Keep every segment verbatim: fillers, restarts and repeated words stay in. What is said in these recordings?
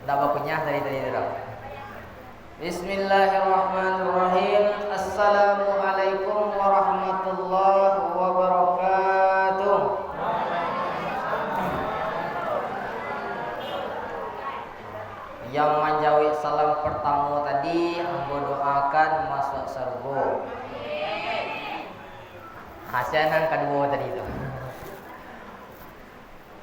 Ndak bakunyah tadi-tadi tu doh. Bismillahirrahmanirrahim. Assalamualaikum warahmatullahi wabarakatuh. Yang manjawab salam pertamo tadi, ambo doakan masuak sarugo. Ha, sia nan kaduo tadi tu.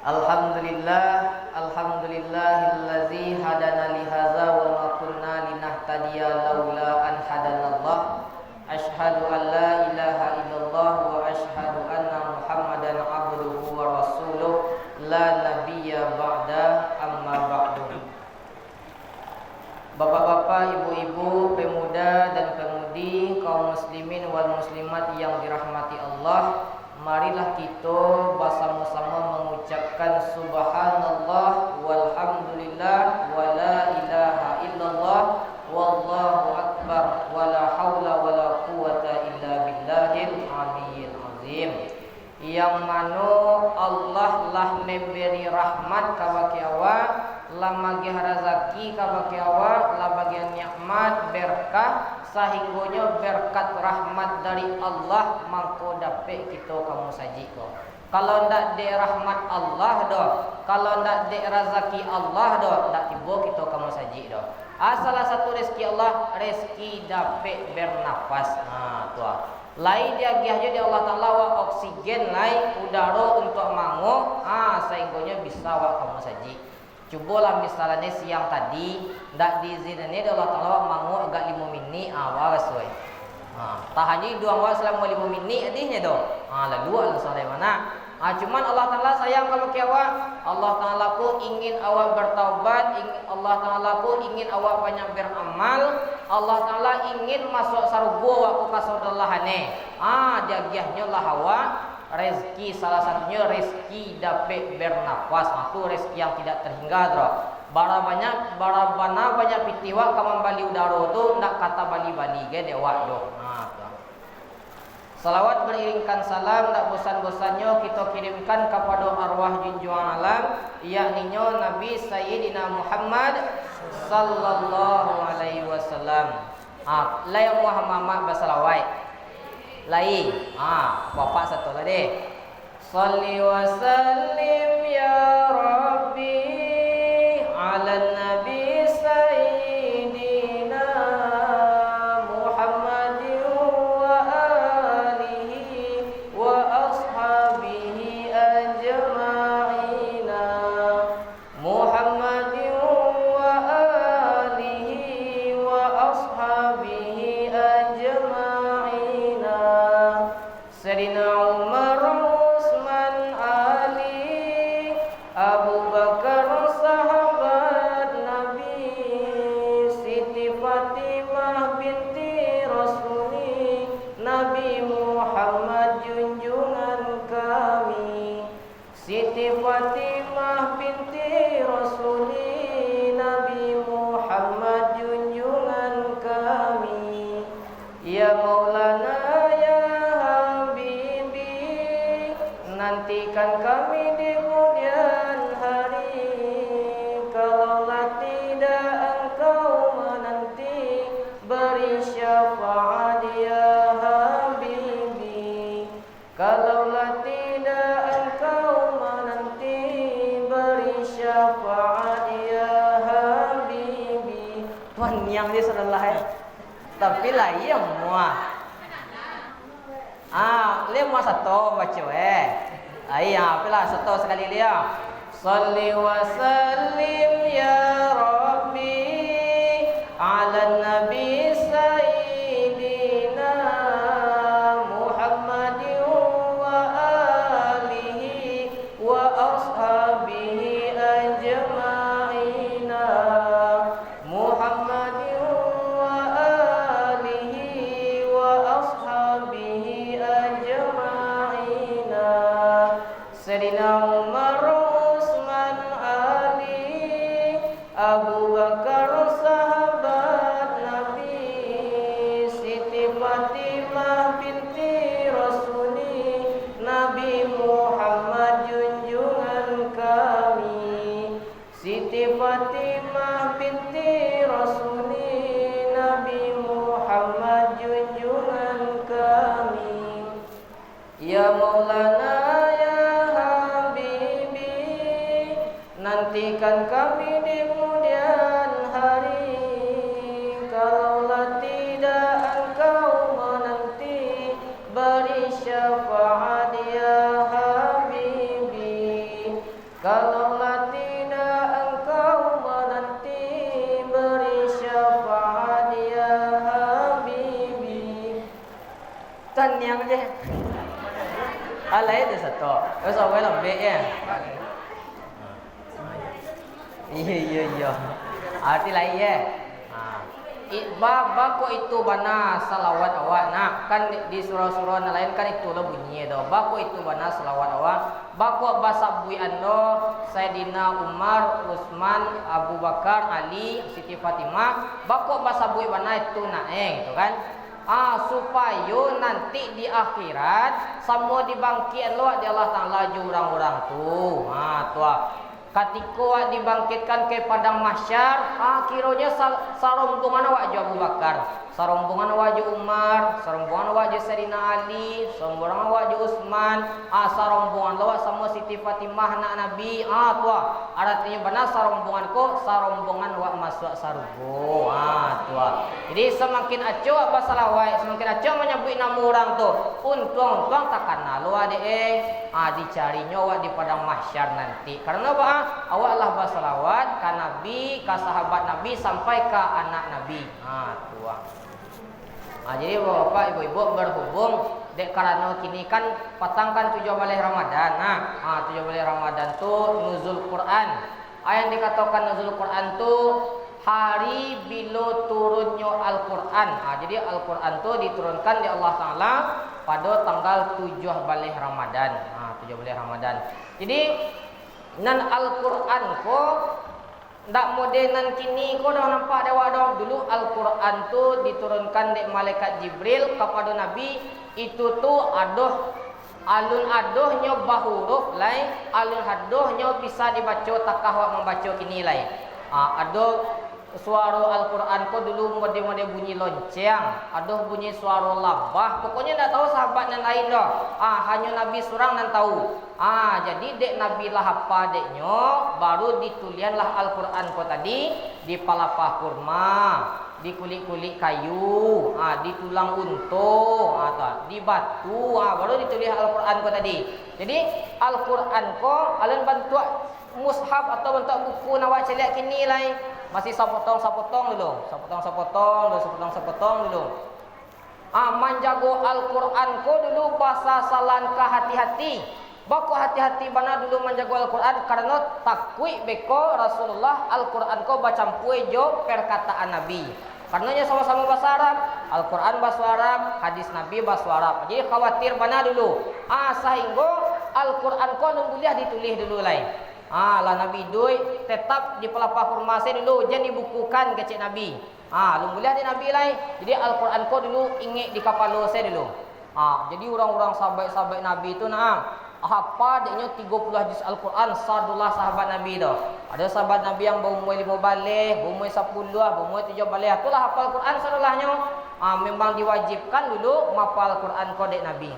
Alhamdulillah, alhamdulillahillazi hadana lihaza wa ma kunna linahtadiya laula an hadanallah. Asyhadu an la ilaha illallah wa asyhadu anna Muhammadan abduhu wa rasuluh, la nabiyya ba'da, amma ba'du. Bapak-bapak, ibu-ibu, pemuda dan pemudi, kaum muslimin wal muslimat yang dirahmati Allah, marilah kito basamo-samo mangucapkan subhanallah walhamdulillah wala ilaha illallah wallahu akbar wala haula wala quwwata illa billahil aliyyil azim. Yang mano Allah lah mambari rahmat kabake awak, lah magiah razaki kabake awak, lah bagian nikmat, berkah, sahinggonyo berkat rahmat dari Allah mangko dapek kito ka musajik ko. Kalau ndak dek rahmat Allah doh, kalau ndak dek razaki Allah doh, ndak tibo kito ka musajik doh. Ah, salah satu rezeki Allah, rezeki dapek bernafas. Ha, tu ah. Lai diagiah juo dek Allah Taala awak oksigen lai, udaro untuak manguak, ha, sahinggonyo bisa awak ka musajik. Cubolah misalnyo siang tadi, ndak diizinan dek Allah Taala awak manguak agak limo minik, ha, waras wai. Ha, tahan juo iduang awak salamo limo minik adihnyo tu. Ha, lalu awak langsuang dari mana? Ah, cuman Allah Taala sayang kabake awak. Allah Taala ko ingin awak bertaubat, ing-, Allah Taala ko ingin awak banyak beramal. Allah Taala ingin masuak sarugo awak ko kasadolahanyo. Ah, diagiahnyo lah awak rezeki, salah satunyo rezeki dapek bernafas. Ah, tu rezeki yang tidak terhingga tu. Bara banyak, bara bana banyak pitih awak ka mambali udaro tu, ndak ka tabali-bali gai dek awak doh. Ah, tu. Salawat beriringkan salam, dak bosan-bosannyo kito kirimkan kapado arwah junjuang alam, yakninyo Nabi Sayyidina Muhammad sallallahu alaihi wasallam. Ha, lai amuah mamak basalawat? Lai. Ha, bapak satu lah deh. Shalli wa sallim ya Rabbi ala Nabi Sayyidina Muhammadin wa alihi wa ashabihi ajma'ina. Muhammadin wa alihi wa ashabihi ajma'ina. Sayyidina Umar, Utsman, Ali, Abu Bakar, sahabat Nabi, Siti Fatimah binti Rasuli, Nabi Muhammad junjungan kami. Siti Fatimah binti Rasuli, Nabi Muhammad junjungan kami. Ya Maulana, ya Habibi, nantikan kami di kemudian hari. Kalaulah tidak engkau menanti, beri syafaat ya Habibi. Kalaulah tidak engkau menanti, beri syafaat ya Habibi. Tuan niang dia sudah lah, eh. Tapi lai amuah. Ah, lai amuah sato baco, eh. Ai, ah, apalah sato sakali lai, ah. Shalli wa sallim ya Rabbi ala Nabi Sayyidina Muhammadin wa alihi wa ashabihi ajma'ina. Muhammadin wa alihi wa ashabihi ajma'ina. Sayyidina Umar, Utsman, Ali, Abu Bakar, sahabat Nabi, Siti Fatimah binti Rasuli, Nabi Muhammad junjungan kami. Siti Siti Fatimah binti Rasuli, Nabi Muhammad junjungan kami. Ya Maulana, ya Habibi, nantikan kami di kemudian hari. Kalau lah tidak engkau menanti, beri syafaat, ya Habibi. Kalau lah tidak engkau menanti, beri syafaat, ya Habibi. Taniang je. Alai tu sato. Terus awal lambek ya. Iya, iya, iya. Arti lain ya. Ha. I-, ba-, bako itu bana salawat awak, nah, kan di, di surau-surau nan lain kan itu lo bunyi tu. Bako itu bana salawat awak, bako basabuik ando Saidina Umar, Utsman, Abu Bakar, Ali, Siti Fatimah, bako basabuik bana itu nak, eh, gitu kan. Ah, supayo nanti di akhirat samo dibangkik lo di Allah Taala jo urang-urang tu. Ha, tu ah. Katiko awak dibangkitkan ka padang mahsyar, ah, kironyo sa-, sarombongan awak jo Abu Bakar, sarombongan awak jo Umar, sarombongan awak jo Saidina Ali, sarombongan awak jo Utsman, ah, sarombongan lo awak samo Siti Fatimah anak Nabi, ah, tu ah. Aratinyo bana sarombongan ko, sarombongan awak masuak sarugo, ah, tu ah. Jadi samakin acok awak basalawat, samakin acok manyabuik namo urang tu, untuang-untuang takana lo awak dek, eh. Ah, dicarinyo awak di padang mahsyar nanti. Karano apo? Ah, awak lah basalawat ka Nabi, ka sahabat Nabi, sampai ka anak Nabi. Ha, tu ah. Ha, jadi bapak, ibu-ibu, berhubung dek karano kini kan patang kan tujuah baleh Ramadan. Nah, ha, tujuah baleh Ramadan tu nuzul Quran. Ha, yang dikatakan nuzul Quran tu hari bilo turunnyo Al-Quran. Ha, jadi Al-Quran tu diturunkan dek Allah Taala pado tanggal tujuah baleh Ramadan. Ha, tujuah baleh Ramadan. Jadi, nan Al-Quran ko, ndak model nan kini ko doh nampak dek awak doh. Dulu Al-Quran tu diturunkan dek malaikat Jibril kapado Nabi, itu tu adoh, alun adohnyo bahuruf lai, alun adohnyo bisa dibaco takah awak mambaco kini lai. Ah, ado suaro Al-Quran ko dulu model-model bunyi lonceng, ado bunyi suaro labah, pokoknyo ndak tahu sahabat nan lain doh. Ah, hanyo Nabi surang nan tahu. Ah, jadi dek Nabi lah apa deknyo, baru ditulianlah Al-Quran ko tadi di palapah kurma, di kulik-kulik kayu, ah, di tulang unto, ah, tu, di batu, ah, baru ditulis Al-Quran ko tadi. Jadi, Al-Quran ko alun bantuak mushaf atau bantuak buku nan awak caliak kini lai, masih sapotong-sapotong dulu, sapotong-sapotong dulu, sapotong-sapotong dulu. Ah, manjago Al-Quran ko dulu basasalan ka hati-hati. Bako hati-hati bana dulu manjago Al-Quran, karano takuik beko Rasulullah Al-Quran ko bacampua jo perkataan Nabi. Karano nyo samo-samo baso Arab, Al-Quran baso Arab, hadis Nabi baso Arab. Jadi khawatir bana dulu. Ah, sahinggo Al-Quran ko alun buliah ditulih dulu lai. Ah, lah Nabi iduik, tetap di palapah kurma se dulu, jan dibukukan kecek Nabi. Ha, alun buliah dek Nabi lai. Jadi Al-Quran ko dulu ingek di kapalo se dulu. Ha, jadi urang-urang sahabat-sahabat Nabi tu nah, hapa deknyo tigo puluah juz Al-Quran sadolah sahabat Nabi tu. Ado sahabat Nabi yang baumua limo baleh, baumua sapuluah, baumua tujuah baleh, tu lah hapa Al-Quran sadolahnyo. Ha, memang diwajibkan dulu mapa Al-Quran ko dek Nabi.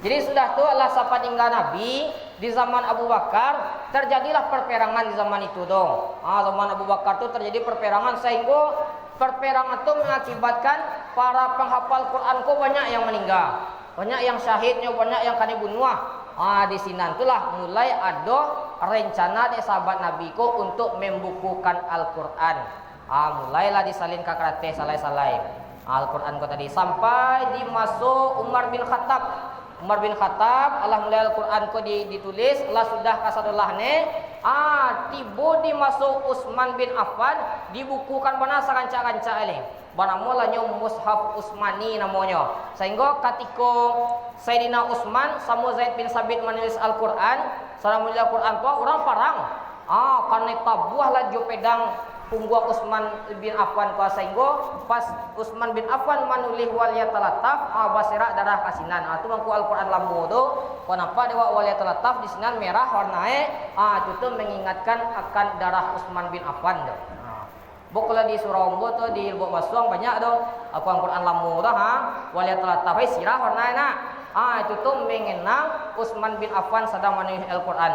Jadi sudah tu, lah sapaningga Nabi, di zaman Abu Bakar, terjadilah perperangan di zaman itu tu. Ha, zaman Abu Bakar tu terjadi perperangan, sahinggo perperangan tu mengakibatkan para penghafal Quran ko banyak yang meninggal. Banyak yang syahidnyo, banyak yang kanai bunuah. Ha, di sinan tu lah mulai ado rencana dek sahabat Nabi ko untuk membukukan Al-Quran. Ah, mulailah disalin ka karateh salai-salai. Ah, Al-Quran ko tadi sampai di maso Umar bin Khattab. Umar bin Khattab, alah mulai Al-Quran ko di, ditulis, lah sudah kasadolah ne, ah, tibo di maso Utsman bin Affan, dibukukan bana sarancak-rancak ni. Banamo lah nyo Mushaf Utsmani namonyo. Sahinggo katiko Saidina Utsman samo Zaid bin Sabit manulis Al-Quran, sadang manulis Al-Quran tu, urang parang. Ah, kanai tabuah lah jo pedang pungguang Utsman bin Affan ko, sahinggo pas Utsman bin Affan manulih wal yatalattaf, ah, baserak darah ka sinan. Ah, tu mangko Al-Quran lamo tu, ko nampak dek awak wal yatalattaf di sinan merah warna e, ah, tu tu mengingatkan akan darah Utsman bin Affan tu. Ah. Buk kalau di surau ambo tu, di Lubuk Basuang banyak tu, Al-Quran, Quran lamo tu, ha, wal yatalattaf, eh, sirah warna e nak. Ah, itu tu mengenang Utsman bin Affan sadang manulih Al-Quran.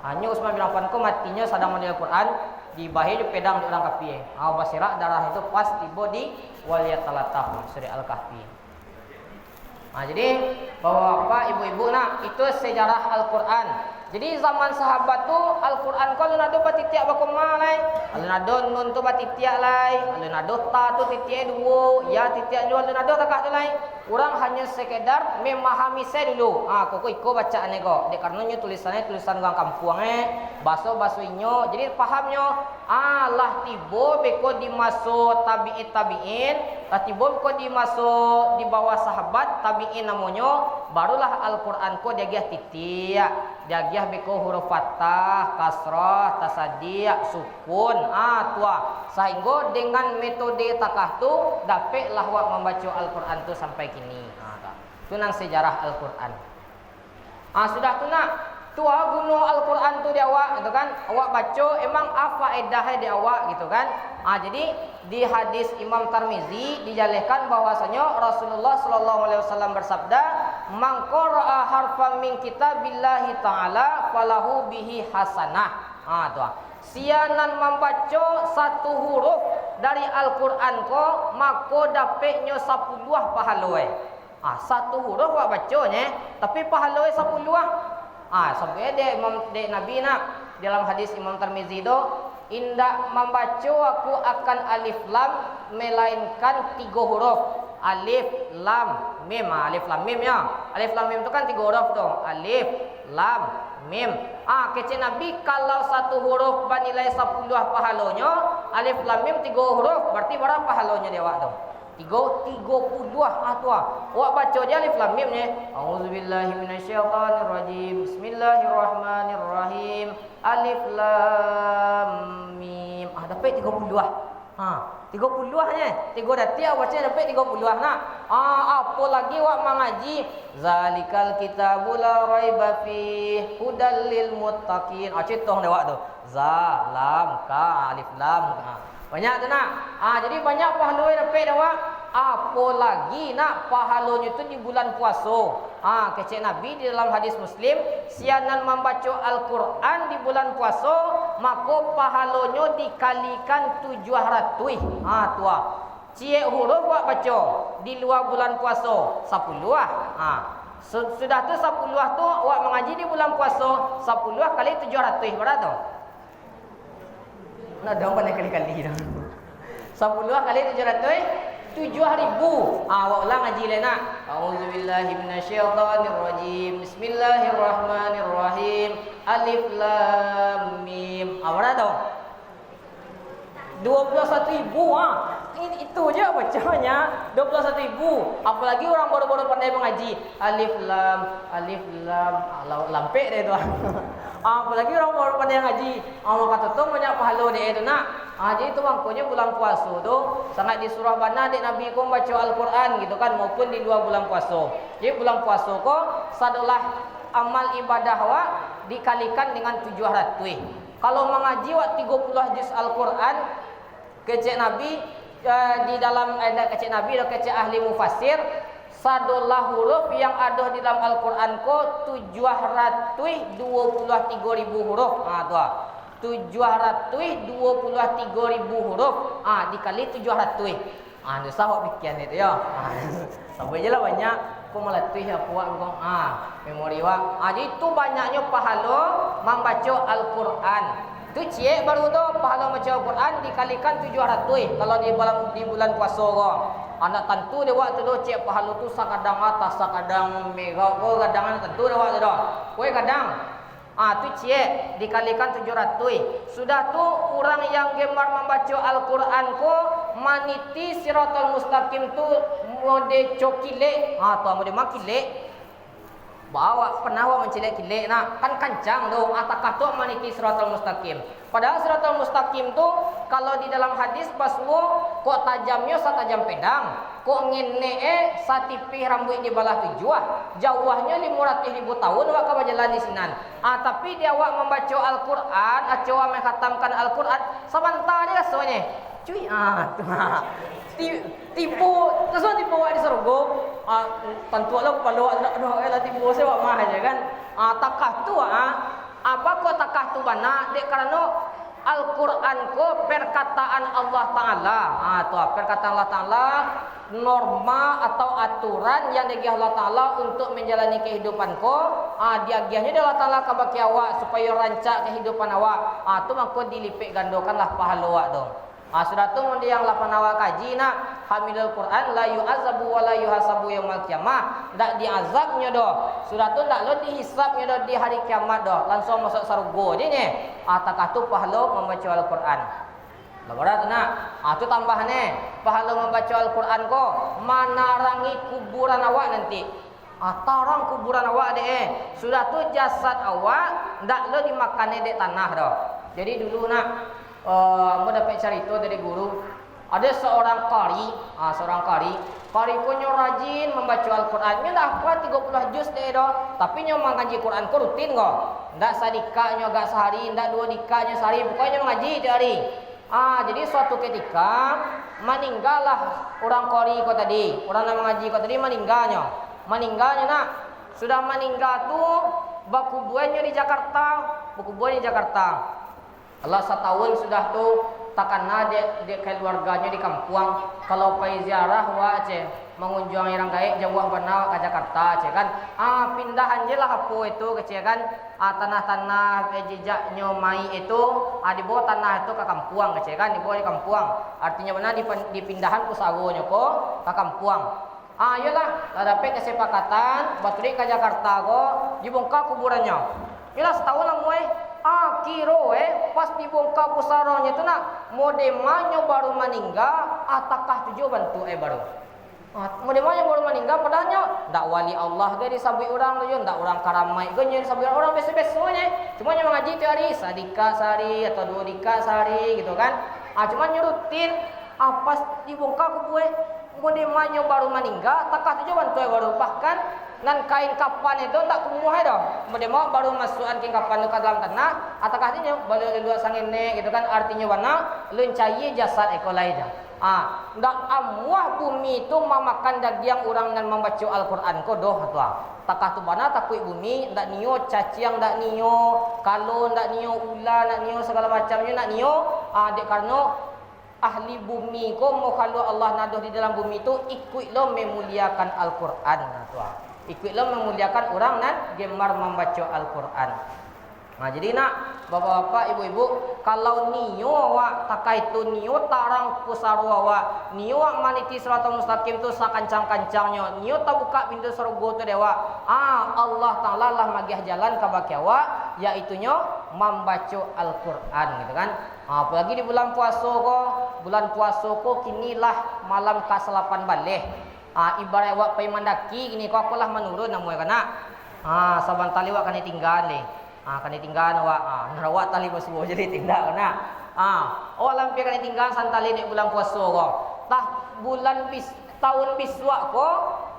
Hanyo Utsman bin Affan ko matinyo sadang manulih Al-Quran, dibaheh jo pedang dek urang kafir. Ah, baserak darah itu pas tibo di wal yatalattaf, surah Al-Kahfi. Ah, jadi, bapak-bapak, ibu-ibu, nah, itu sejarah Al-Quran. Jadi, zaman sahabat tu, Al-Quran ko alun ado batitiak bakoma lai. Alun ado nun tu batitiak lai. Alun ado ta tu titiak duo, ya titiak duo, alun ado takah tu lai. Urang hanyo sekedar memahami se dulu. Ah, kok iko bacaan e ko. Dek karano nyo tulisan e tulisan urang kampuang e, baso-baso inyo. Jadi, pahamnyo. Ah, lah tibo beko di maso tabi'in-tabi'in, lah tibo beko di maso di bawah sahabat tabi'in namonyo, barulah Al-Quran ko diagiah titiak, diagiah beko huruf fathah, kasrah, tasadiak, sukun. Ah, tu ah. Sahinggo dengan metode takah tu, dapeklah awak mambaco Al-Quran tu sampai kini. Ah, tu. Tu nan sejarah Al-Quran. Ah, sudah tu nak, tu ah guno Al-Quran tu di awak, gitu kan. Awak baco, emang apa faedah di awak, gitu kan. Ah, jadi, di hadis Imam Tarmizi dijalehkan bahwasanyo Rasulullah sallallahu alaihi wasallam bersabda, "Man qara'a harfan min kitabillahi ta'ala falahu bihi hasanah." Ah, tu ah. Sia nan mambaco satu huruf dari Al-Quran ko, mako dapeknyo sapuluah pahalo e. Ah, satu huruf awak baco nye, tapi pahalo e sapuluah. Ah, sampai dek Imam, dek Nabi nak, dalam hadis Imam Tirmizi tu, indak mambaco aku akan alif lam, melainkan tigo huruf. Alif, lam, mim. Ah, alif lam mim ya. Alif lam mim tu kan tigo huruf tu. Alif, lam, mim. Ah, kecek Nabi, kalau satu huruf banilai sapuluah pahalonyo, alif lam mim tigo huruf, berarti bara pahalonyo di awak tu? Tigo, tigo puluah, ah, tu ah. Awak baco je alif lam mim nye. A'udzubillahi minasyaitonirrajim. Bismillahirrahmanirrahim. Alif lam mim. Ah, dapek tigo puluah. Ha, tigo puluah nye. Tigo datiak awak baco dapek tigo puluah nak. Ah, apo lagi awak mangaji. Zalikal kitabu la raiba fih hudal lil muttaqin. Ah, cetong dek awak tu. Za, lam, ka, alif lam. Ha. Banyak tu nak. Ha, jadi banyak pahalo yang dapek dek awak. Apo lagi nak pahalonyo tu di bulan puaso. Ha, kecek Nabi di dalam hadis Muslim, sia nan mambaco Al-Quran di bulan puaso, mako pahalonyo dikalikan tujuah ratuih. Ha, tu ah. Ciek huruf awak baco di lua bulan puaso, sapuluah. Ha. Su-, sudah tu sapuluah tu awak mangaji di bulan puaso, sapuluah kali tujuah ratuih, bara tu? Nah, dah pandai kali-kali dah. Sapuluah kali tujuah ratuih, tujuah ribu. Ah, awak ulang ngaji lai nak. A'udzubillahi minasyaitonirrajim. Bismillahirrahmanirrahim. Alif lam mim. Ah, bara tu? Dua puluh satu ribu, ah. Ini, itu je bacanya. Dua puluh satu ribu. Apalagi urang baru-baru pandai mangaji. Alif lam, alif lam. Ah, la-, lampek deh tu. Ah, apalagi urang baru pandai ngaji. Ah, mako tu banyak pahalo dek e tu nak. Ah, jadi tu mangkonyo bulan puaso tu sangat disuruah bana dek Nabi ko mambaco Al-Quran gitu kan, maupun di lua bulan puaso. Jadi bulan puaso ko sadolah amal ibadah awak dikalikan dengan tujuah ratuih. Kalau mangaji awak tigo puluah juz Al-Quran, kecek Nabi, eh, di dalam, eh, indak kecek Nabi doh, kecek ahli mufasir, sadolah huruf yang ado di dalam Al-Quran ko tujuah ratuih duo puluah tigo ribu huruf. Ha, tu ah. Tujuah ratuih duo puluah tigo ribu huruf. Ha, dikali tujuah ratuih. Ah, susah awak pikia ni tu, yo. Ah, sabar je lah banyak. Ko malatuih apo awak ko. Ah, memori awak. Ah, jadi tu banyaknyo pahalo mambaco Al-Quran. Tu ciek baru tu, pahalo mambaco Al-Quran dikalikan tujuah ratuih kalau di bulan, di bulan puaso ko. Ah, ndak tantu dek awak tu doh, ciek pahalo tu sakadang atas, sakadang merah ko, kadang ndak tantu dek awak tu doh. Kue kadang. Ah, tu ciek, dikalikan tujuah ratuih. Sudah tu, urang yang gemar mambaco Al-Quran ko maniti Siratal Mustaqim tu mode cokilek. Ah, tu mode makilek. Ba awak pernah awak mancilek-kilek nak, kan kancang tu, ah, takah tu maniti siratal mustaqim. Padahal siratal mustaqim tu, kalau di dalam hadis basuo, kok tajamnyo satajam pedang, kok ngenek e satipih rambuik dibalah tujuah, jauahnyo limo ratuih ribu tahun awak ka bajalan di sinan. Ah, tapi di awak mambaco Al-Quran, aco awak menghatamkan Al-Quran, sabanta je rasonyo. Cuy, ah, tu, ah. Ti-, tibo, langsung tibo awak di sarugo. Ah, tantuak lah kapalo awak tu, aduh, eh, lah tibo se awak mah je kan. Ah, takah tu, ah. Apa kok takah tu bana? Dek karano Al-Quran ko perkataan Allah Ta'ala. Ah, tu, ah, perkataan Allah Ta'ala, norma atau aturan yang diagiah Allah Ta'ala untuk menjalani kehidupan ko, ah, diagiahnyo dek Allah Ta'ala kabake awak supayo rancak kehidupan awak. Ah, tu mangko dilipek gandokanlah pahalo awak tu. Ah, sudah tu, mun di yang lah panawa kaji nak, hamilul Quran la yu'azabu wa la yuhasabu yaumal qiyamah. Ndak diazabnyo doh. Sudah tu, ndak lo dihisabnyo doh di hari kiamat doh. Langsung masuk sarugo je nye. Ah, takah tu pahalo mambaco Al-Quran. Lah barat tu nak. Ah, tu tambah ne. Pahalo mambaco Al-Quran ko manarangi kuburan awak nanti. Ah, tarang kuburan awak dek, eh. Sudah tu jasad awak ndak lo dimakan dek tanah doh. Jadi dulu nak, eh, ambo dapek carito dari guru. Ada seorang qari, ah, seorang qari. Qari ko nyo rajin mambaco Al-Quran. Nyo ndak hafal tigo puluah juz dek doh, tapi nyo mangaji Quran ko rutin ko. Ndak sadikak nyo agak sahari, ndak duo dikak nyo sahari, pokoknyo nyo mangaji tiap hari. Ah, jadi suatu ketika, maninggalah urang qari ko tadi, urang nan mangaji ko tadi maningganyo. Maningganyo nak, sudah maningga tu, bakubuannyo di Jakarta, bakubuannyo di Jakarta. Alah, satahun sudah tu, takana dek, dek kaluarganyo di kampuang, kalau pai ziarah wak, ceh, mangunjuangi urang gaek, jauah bana wak ka Jakarta, ceh kan. Ah, pindahan je lah apo itu, kecek kan. Ah, tanah-tanah, eh, jejaknyo mayik itu, ah, dibawa tanah itu ka kampuang, kecek kan, dibawa di kampuang. Artinyo bana dipan-, dipindahan pusaronyo ko ka kampuang. Ah, iyolah, lah dapek kesepakatan, batulik ka Jakarta ko, dibongka kuburannyo. Iyolah, satahun lah muai. Ah, kiro, eh, pas dibongka pusaronyo tu nak, modema nyo baru maningga, ah, takah tu juo bantuak e baru. Ah, modema nyo baru maningga, padahalnyo ndak wali Allah gai disabuik urang tu juo, ndak urang karamaik gai nyo disabuik urang, urang biaso-biaso nyo. Cuma nyo mangaji tiok ari, sadikak sahari atau duo dikak sahari gitu kan. Ah, cuma nyo rutin, ah, pas dibongka kubua, modema nyo baru maningga, takah tu juo bantuak e baru. Bahkan, nan kain kapan itu ndak kumuah e doh. Modema baru masuakan kain kapan tu ka dalam tanah, ah, takah tu nyo balua-lua sangenek gitu kan. Artinyo bana, lun cayie jasad e ko lai tu. Ah, ndak amuah bumi tu mamakan dagiang urang nan mambaco Al-Quran ko doh, tu ah. Takah tu bana takuik bumi, ndak nio caciang, ndak nio kalo, ndak nio ula, ndak nio sagalo macamnyo, ndak nio, ah, dek karano ahli bumi ko, makhluk Allah nan ado di dalam bumi tu, ikuik lo memuliakan Al-Quran, nah, tu ah. Ikuik lo memuliakan urang nan gemar mambaco Al-Quran. Nah, jadi nak, bapak-bapak, ibu-ibu, kalau nio awak takah itu, nio tarang pusaro awak, nio awak maniti siratal mustaqim tu sakancang-kancangnyo, nio tabukak pintu sarugo tu dek awak, ah, Allah Ta'ala lah magiah jalan kabake awak, yaitunyo mambaco Al-Quran, gitu kan. Ah, apolagi di bulan puaso ko, bulan puaso ko kini lah malam ka salapan baleh. Ah, ibarat awak pai mandaki kini ko, ako lah manurun namonyo kan nak. Ah, sabanta lai awak kanai tinggaan lai. Ah, kanai tinggaan awak. Ah, nan awak tali basuo je lai tindak kan nak. Ah, awak lah ampia kanai tinggaan sabanta lai dek bulan puaso ko. Tah bulan bis-, tahun bisuak ko,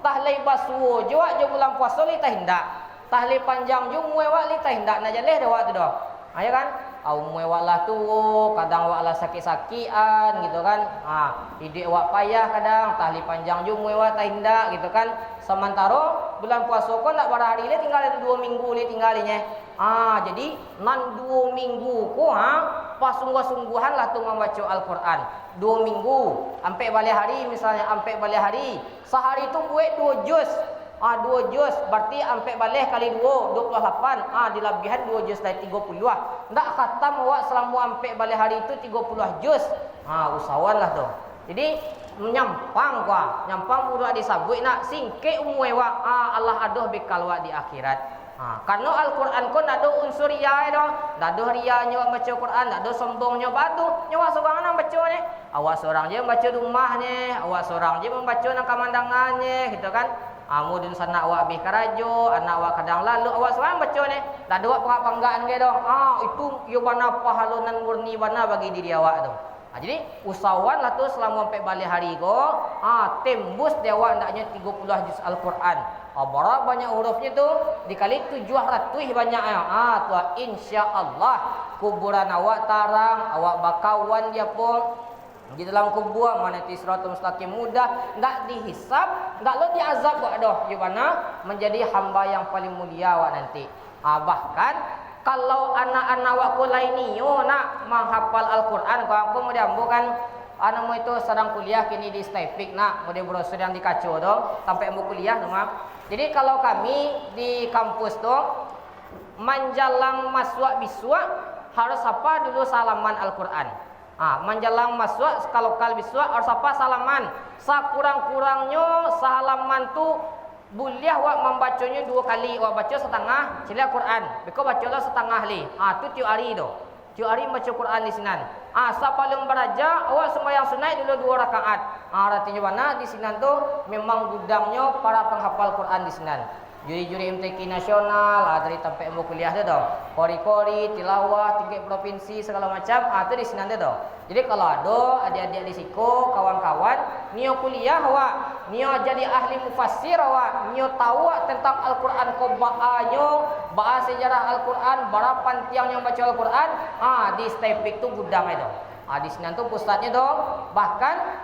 tah lai basuo jo awak jo bulan puaso lai tah indak. Tah lai panjang jo umua awak lai tah indak, ndak jaleh dek awak tu doh. Ha, iyo kan? Ah, umua awak lah tuo, kadang awak lah sakik-sakikan, gitu kan. Ha, iduik awak payah kadang, tah lai panjang jo umua awak tah indak, gitu kan. Samantaro bulan puaso ko ndak bara hari lai tingga, duo minggu lai tingga lai nye. Ha, jadi nan duo minggu ko, ha, pasungguah-sungguahan lah tu mambaco Al-Quran. Duo minggu, ampek baleh hari misalnyo, ampek baleh hari. Sahari tu buek duo juz. Ah, duo juz, bararti ampek baleh kali duo, duo puluah lapan. Ah, dilabiahan duo juz lai, tigo puluah. Ndak khatam awak salamo ampek baleh hari tu tigo puluah juz. Ah, usahoanlah tu. Jadi, nyampang ko, nyampang buruak disabuik nak, singkek umua awak, ah, alah ado bekal awak di akhirat. Ah, karano Al-Quran ko ndak ado unsur riya e doh. Ndak ado riyanyo awak baco Quran, ndak ado sombongnyo. Baa tu, nyo awak surang nan baco nye. Awak surang je mambaco di rumah nye, awak surang je mambaco nan kamandangan nye, gitu kan. Ah, mudun sanak awak abih karajo, anak awak kadang lalok, awak surang baco neh. Dak ado awak panggak-panggakan gai doh. Ah, itu iyo bana pahalo nan murni bana bagi diri awak tu. Ah, jadi, usahoanlah tu salamo ampek baleh hari ko, ah, tembus di awak andaknyo tigo puluah juz Al-Quran. Ah, bara banyak hurufnyo tu, dikali tujuah ratuih banyaknyo. Ah, tu, insya Allah, kuburan awak tarang, awak bakawan di apo, di dalam kubua, maniti Siratul Mustaqim mudah, ndak dihisab, ndak lo diazab awak doh, di mana manjadi hamba yang paling mulia awak nanti. Ah, bahkan, kalau anak-anak awak ko lai nio nak manghapal Al-Quran, ko, ko model ambo kan, ah, namo itu sadang kuliah kini di Staifik nak, model brosur yang di kaco tu, tampek ambo kuliah tu mah. Jadi, kalau kami di kampus tu, manjalang masuak bisuak, harus hapa dulu salaman Al-Quran. Ha, manjalang masuak, kalau kal bisuak, harus hapa salaman. Sakurang-kurangnyo sahalaman tu buliah awak mambaconyo duo kali, awak baco satangah, caliak Quran. Beko bacolah satangah lai. Ha, tu tiok ari tu. Tiok ari baco Quran di sinan. Ha, sabalun baraja, awak sumbayang sunaik dulu duo rakaat. Ha, aratinyo bana di sinan tu memang gudangnyo para panghapal Quran di sinan. Juri-juri M T Q nasional, ah, dari tampek ambo kuliah tu doh. Kori-kori, tilawah, tingkat provinsi, sagalo macam, ah, tu di sinan tu doh. Jadi, kalau ado adiak-adiak di siko, kawan-kawan, nio kuliah awak, nio jadi ahli mufassir awak, nio tahu awak tentang Al-Quran ko baa nyo, baa sejarah Al-Quran, bara pantiangnyo baco Al-Quran, ah, di Staifik tu gudang itu. Ah, di sinan tu pusatnyo tu. Bahkan,